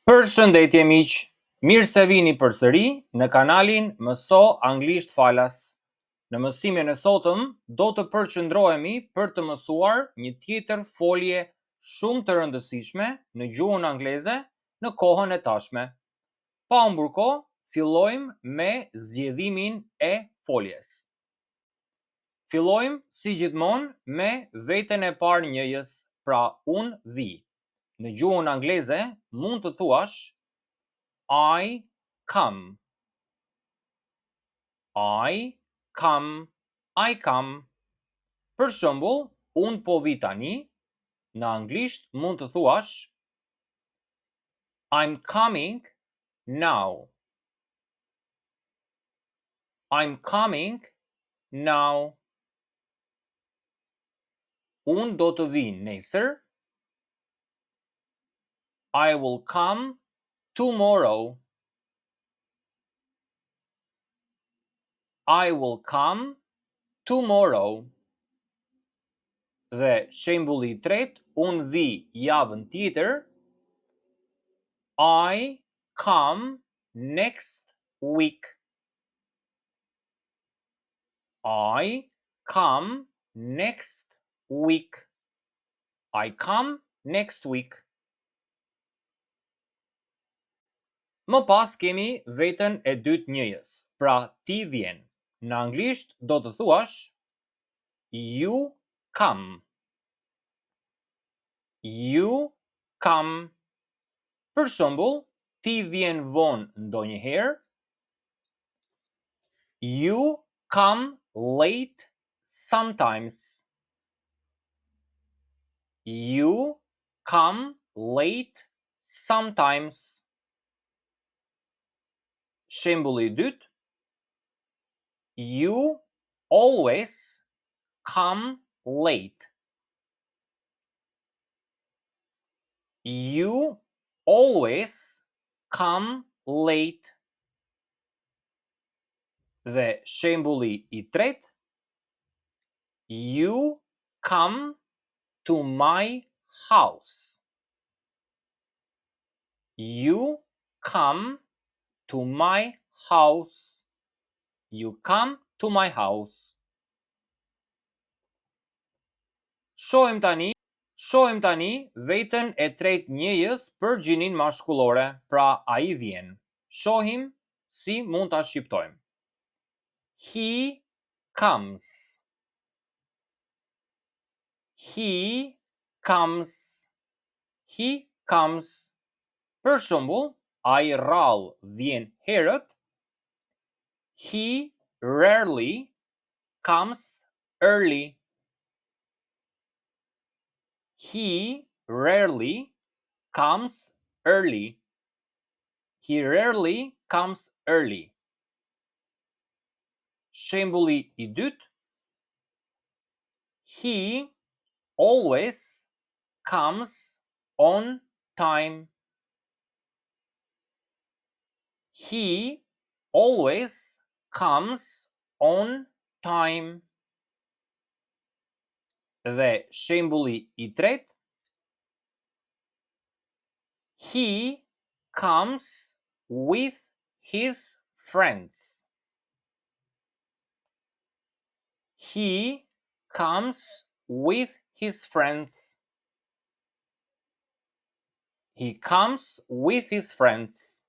Përshëndetje miq, mirë se vini përsëri në kanalin Mëso Anglisht Falas. Në mësimin e sotëm do të përqendrohemi për të mësuar një tjetër folje shumë të rëndësishme në gjuhën angleze në kohën e tashme. Pa humbur kohë, fillojmë me zgjedhimin e foljes. Fillojmë si gjithmonë me vetën e parë njëjës, pra unë vij. Në gjuhën angleze mund të thuash I come. I come. I come. Për shembull, unë po vij tani, në anglisht mund të thuash I'm coming now. I'm coming now. Unë do të vij nesër. I will come tomorrow. I will come tomorrow. Dhe shembulli i tretë, unë vij javën tjetër. I come next week. I come next week. I come next week. Më pas kemi vetën e dytë njëjës, pra ti vjen. Në anglisht do të thuash you come. You come. Për shembull, ti vjen vonë ndonjëherë. You come late sometimes. You come late sometimes. Shembulli i dytë. You always come late. You always come late. Dhe shembulli i tretë, you come to my house. You come to my house. You come to my house. Shohim tani, shohim tani vetën e tretë njëjës për gjininë mashkullore, pra ai vjen. Shohim si mund ta shqiptojmë. He comes. He comes. He comes. Për shembull, ai rrallë vjen herët. He rarely comes early. He rarely comes early. He rarely comes early. Shembulli i dytë. He always comes on time. He always comes on time. Dhe shembulli i tretë. He comes with his friends. He comes with his friends. He comes with his friends.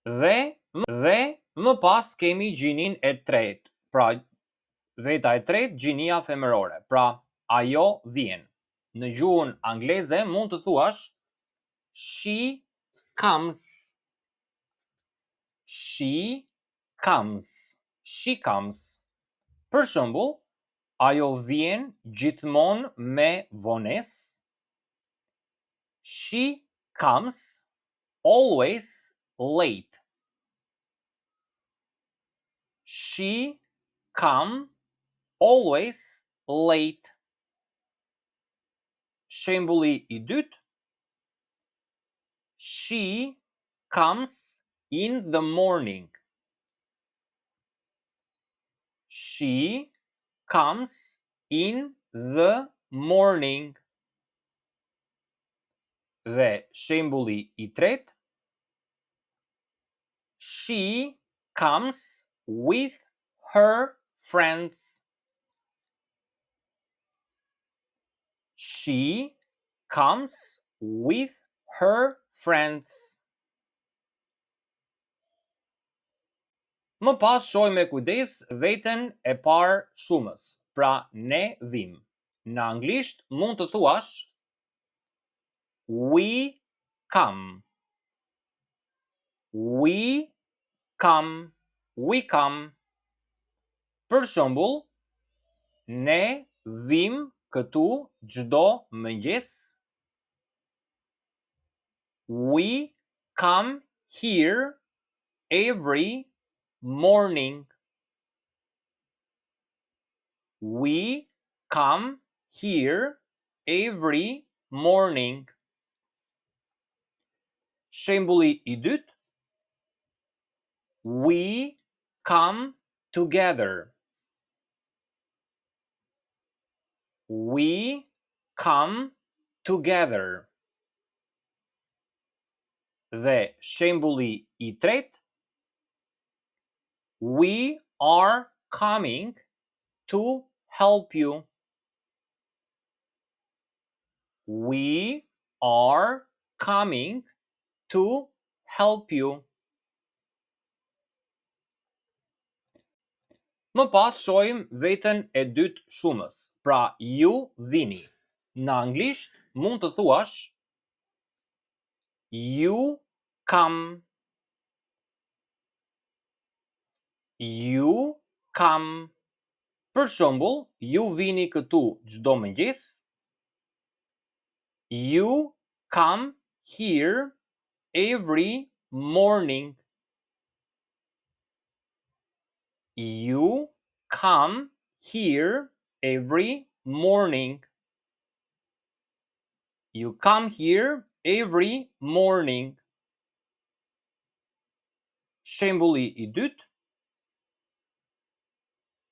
Dhe, dhe më pas kemi gjininë e tretë, pra veta e tretë gjinia femërore, pra ajo vjen. Në gjuhën angleze mund të thuash she comes. She comes. She comes. Për shembull, ajo vjen gjithmonë me vonesë. She comes always late. She come always late. Shembulli i dytë. She comes in the morning. She comes in the morning. Dhe shembulli i tretë, She comes with her friends. She comes with her friends. Më pas shohim me kujdes vetën e parë shumës, pra ne vijmë. Në anglisht mund të thuash We come. We come. We come. Për shembull, ne vijmë këtu çdo mëngjes. We come here every morning. We come here every morning. Shembulli i dytë. We come together. We come together. Dhe shembulli i tretë. We are coming to help you. We are coming to help you. Më pas shohim vetën e dytë shumës, pra ju vini. Në anglisht mund të thuash you come. You come. Për shembull, ju vini këtu çdo mëngjes. You come here every morning. You come here every morning. You come here every morning. Shembulli i dytë.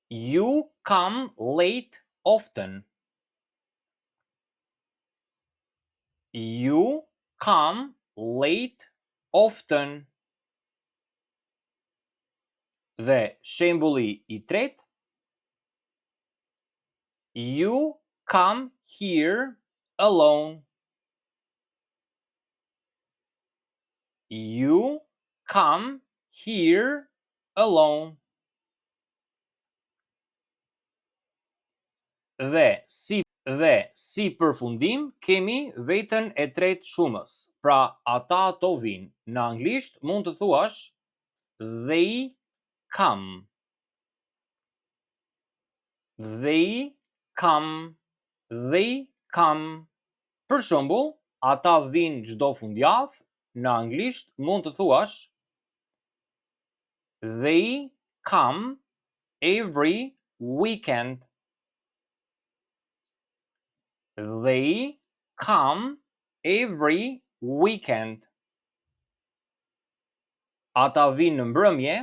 You come late often. You come late often. Dhe shembulli i tretë. You come here alone. You come here alone. Dhe si dhe si përfundim kemi vetën e tretë shumës, pra ata ato vijnë. Në anglisht mund të thuash they come. They come. They come. Për shembull, ata vijnë çdo fundjavë, në anglisht mund të thuash They come every weekend. They come every weekend. Ata vijnë në mbrëmje.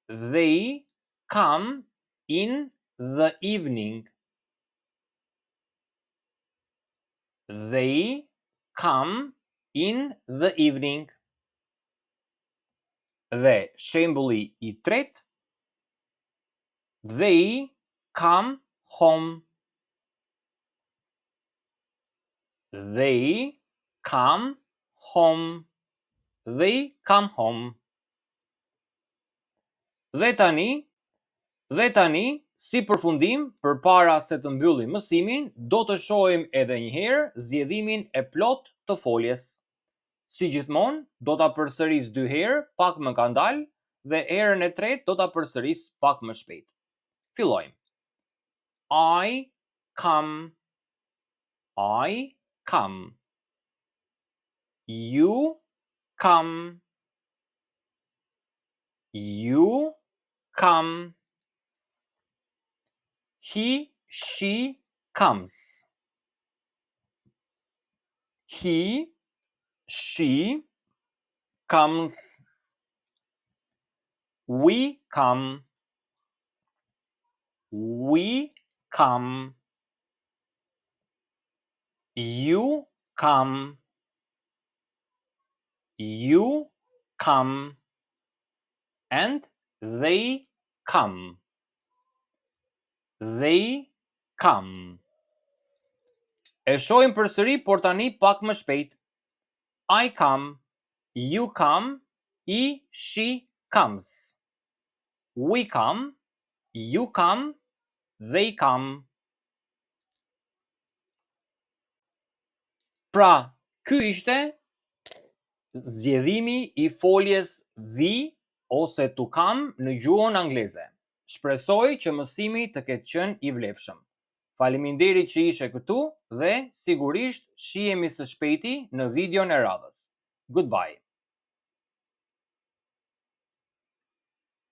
They come in the evening. They come in the evening. Dhe shembulli i tretë They come home. They come home. They come home. Dhe tani, dhe tani, si përfundim, përpara se të mbyllim mësimin, do të shohim edhe një herë zgjedhimin e plotë të foljes. Si gjithmonë, do ta përsëris dy herë, pak më ngadalë, dhe herën e tretë do ta përsëris pak më shpejt. Fillojmë. I come. I come. You come. You come. He, she comes. He, she comes. We come. We come. You come. come. You come. And they come. They come. E shohim përsëri, por tani pak më shpejt. I come, you come, he, she comes. We come, you come, they come. Pra, ky ishte zgjedhimi i foljes vi ose to come në gjuhën angleze. Shpresoj që mësimi të ketë qenë i vlefshëm. Faleminderit që ishe këtu dhe sigurisht shihemi së shpejti në videon e radhës. Goodbye.